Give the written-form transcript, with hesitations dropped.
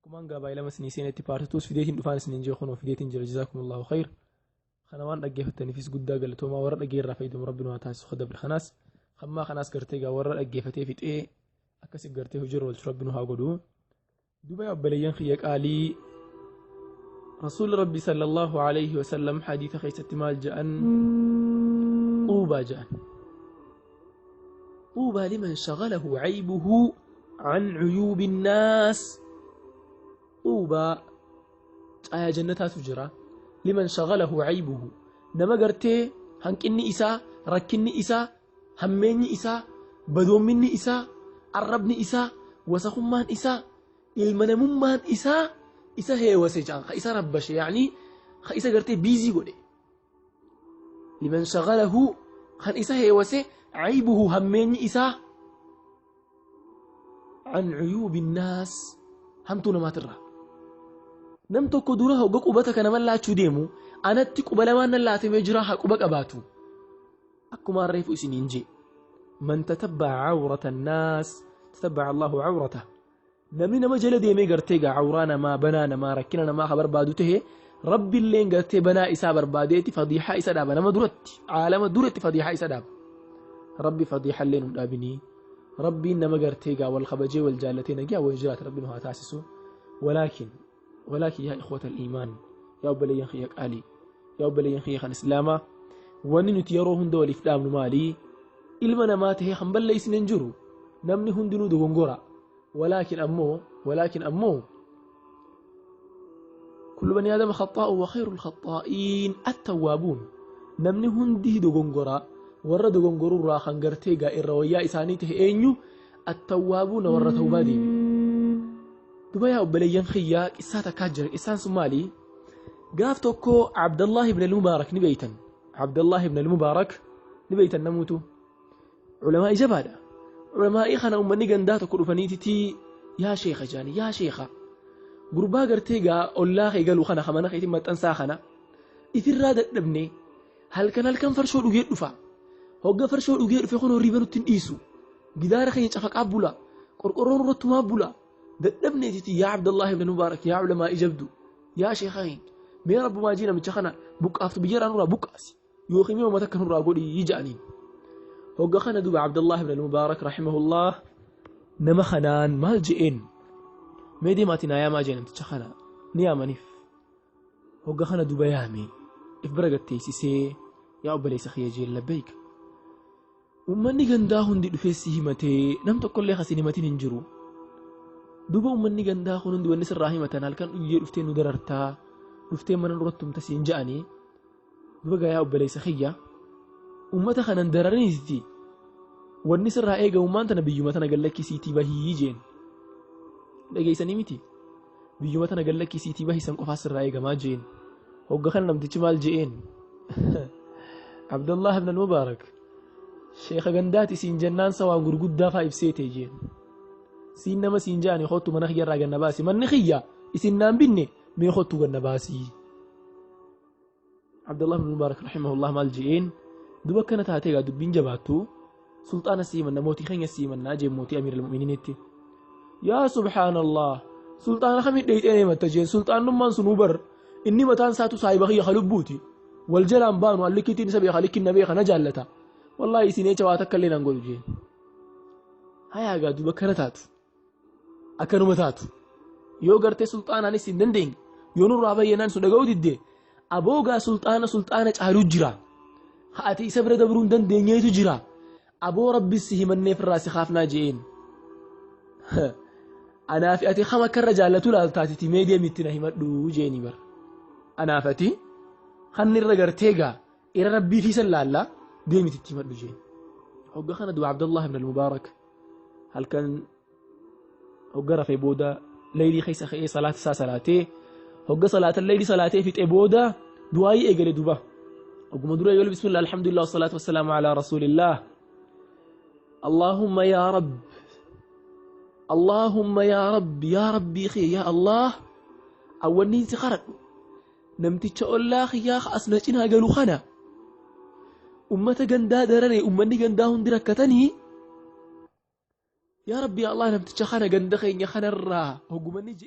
Akkumaan gaabaa lama isinii seenetti paartituus fideetiin dhufaan isiniin jee kunoo fideetiin jira. Jazaakumullahu khayr. Kana waan dhaggeeffattaniifis guddaa galatoomaa. Warra dhaggeerraa fayyadamu rabbi nu haa taasisu. Dabri kanaas hammaa kanaas gartee gaa warra dhaggeeffatee fixee akkasii gartee hojiirra oolchu rabbi nu haa godhu. Duba yaa obboleeyyan kiyya qaalii, rasuulli rabbi sallallahu alayhi wasallam hadiisa keessatti maal jedhan? Xuubaa jedhan. Xuubaa liman shagalahu caybuhu an cuyuubi nnaas. Xuubaa caaya jannataatu jira. Liman shagalahu caybuhu, nama gartee hanqinni isaa, rakkinni isaa, hammeenyi isaa, badoomminni isaa, arrabni isaa, wasakummaan isaa, ilma namummaan isaa isa heewase jedhan, ka isa rabbashe, yaani ka isa gartee biizii godhe. Liman shagalahu, kan isa heewase, caybuhu, hammeenyi isaa, an cuyuubi nnaas, hamtuu namaatirraa. Nam tokko dura hogga qubata kana mallaachuu deemu anatti quba lamaan nan laatamee jira haa quba qabaatu. Akkumaan reefu isiniin jee, man tatabba'a cawrata annaas tatabba'a Allahu cawratah. Namni nama jala deemee gartee gaa cawraa namaa, banaa namaa, rakkina namaa ka barbaadu tahe, rabbiilleen gartee banaa isaa barbaadeeti fadiixaa isa dhaaba. Nama duratti, caalama duratti fadiixaa isa dhaaba. Rabbi fadiixaa illee nun dhaabinii. Rabbiin nama gartee gaa wal kabajee wal jaallatee nagaa wal jiraata rabbi nu haa taasisu. Walaakin yaa ikhwata al-iimaan, yaa obboleeyyan kiyya qaalii, yaa obboleeyyan kiyya kan islaamaa, wanni nuti yeroo hunda waliif dhaabnu maali? Ilma namaa tahee kan balleessine hin jiru. Namni hundinuu dogongora. Walaakin ammoo kullu bani aadama khaxaa'u wa khayru lkhaxaa'iin attawwaabuun. Namni hundi dogongora. Warra dogongorurraa kan gartee gaa irra wayyaa isaanii tahe eenyu? Attawwaabuuna, warra tawbaa deebi'u. Duba yaa obboleeyyan kiyyaa, qissaa takkaa jira. Qissaan sun maali? Gaaf tokko Abdallah ibn al-Mubaarak ni beeytan. Abdallah ibn al-Mubaarak ni beeytan namuutu. Ulamaa'ii jabaadha. Ulamaa'ii kana uummanni gandaa tokko dhufaniititi yaa sheekha jaani, yaa sheekha, gurbaa gartee gaa ollaa kee galu kana, mana keetiin maxxansaa kana ifirraa dadhabne, halkan halkan farshoo dhugee dhufa. Hogga farshoo dhugee dhufe kun hirriba nutti hin dhiisu. Gidaara keenya cafaqaa bula. Qorqorroon irratti tumaa bula. Dadhabneetiti yaa Abdallah ibn Mubaarak, yaa ulamaa'ii jabdu, yaa sheekha keenya, mee rabbumaa jii namicha kana buqqaaftu biyyarraa nurraa buqqaasi yookiin mee uummata akka nurraa godhi jedhaniin. Hogga kana duba Abdallah ibn Mubaarak rahimahullah nama kanaan maal je'een? Mee deemaati naa yaamaa jee. Namticha kana ni yaamaniif. Hogga kana duba yaame, if bira gatteessisee, yaa obboleessa kiyya jeen, labbeek. Uummanni gandaa hundi dhufee si himatee, nam tokkollee kasin himatin hin jiru. Duba uummanni gandaa kun hundi wanni sirraa himatan halkan dhuyyee dhuftee nu darartaa, dhuftee mana duratti tumta siin ja'anii. Duba gaa yaa obboleessa kiyya, uummata kanan dararaniiti, wanni sirraa eegamummaan tana biyyuma tana gallakkisiitii bahii jeen. Dhageessanii miti? Biyyuma tana gallakkisiitii bahii, san qofaa sirraa eegamaa jeen. Hogga kana namtichi maal je'een? Abdallah ibn al-Mubaarak, sheeka gandaati siin jennaan sa waan gurguddaa faa ibsee ta'e jeen. Siin nama siin ja'ani, kottu mana kiyyarraa ganna baasi. Manni kiyya isin naan binne, mee kottu ganna baasi. Abdallah ibn Mubaarak rahimahullah maal je'een? Duba akkana taatee gaa dubbiin jabaattu, sulxaana sii himanna, mootii keenya sii himannaa jeen, mootii amiir al-mu'miniinitti. Yaa subhaanallah, sulxaana kamii dheeyxee himatta jeen. Sulxaanummaan sunuu bar inni mataan isaatu saahiba kiyya ka lubbuuti. Wal jalaan baanu, allikkiitiin isa beeka, likkin na beeka, na jaallata. Wallaahi isin eecha waa takka illee nan godhu jeen. Hayaa gaa duba akkana taatu. Akkanuma taatu. Yoo gartee sulxaanaanis hin dandeenye, yoo nurraa bayyannaan sun dhaga'uu didde, aboogaa sulxaana sulxaana caaluu jira. Ati isa bira dabruu hin dandeenyeetu jira. Aboo rabbis si himanneef irraa si kaafnaa je'een. Anaaf ati kam akka irra jaallatu laaltaatiti mee deemitti na himadhu jeeni bar. Anaaf ati kan irra gartee gaa irra rabbii fi san laallaa deemiti itti himadhu jeen. Hogga kana du'a Abdallah ibn al-Mubaarak halkan hogga rafee booda leeylii keessa ka'ee salaata isaa salaatee, hogga salaata leeylii salaatee fixee booda du'aayii eegale duba. Hogguma dura eegalu, bismillah, alhamdulillah, wasalaatu wassalaamu alaa rasuulillah. Allahumma yaa Rabb, Allahumma yaa Rabbi, yaa Rabbii kiyya, yaa Allah, awwanniin si kadhadhu namticha ollaa kiyyaa as na cinaa galu kana ummata gandaa darare, ummanni gandaa hundi rakkatanii, yaa Rabbi, yaa Allah, namticha kana ganda keenya kanarraa hoggumanni je'e.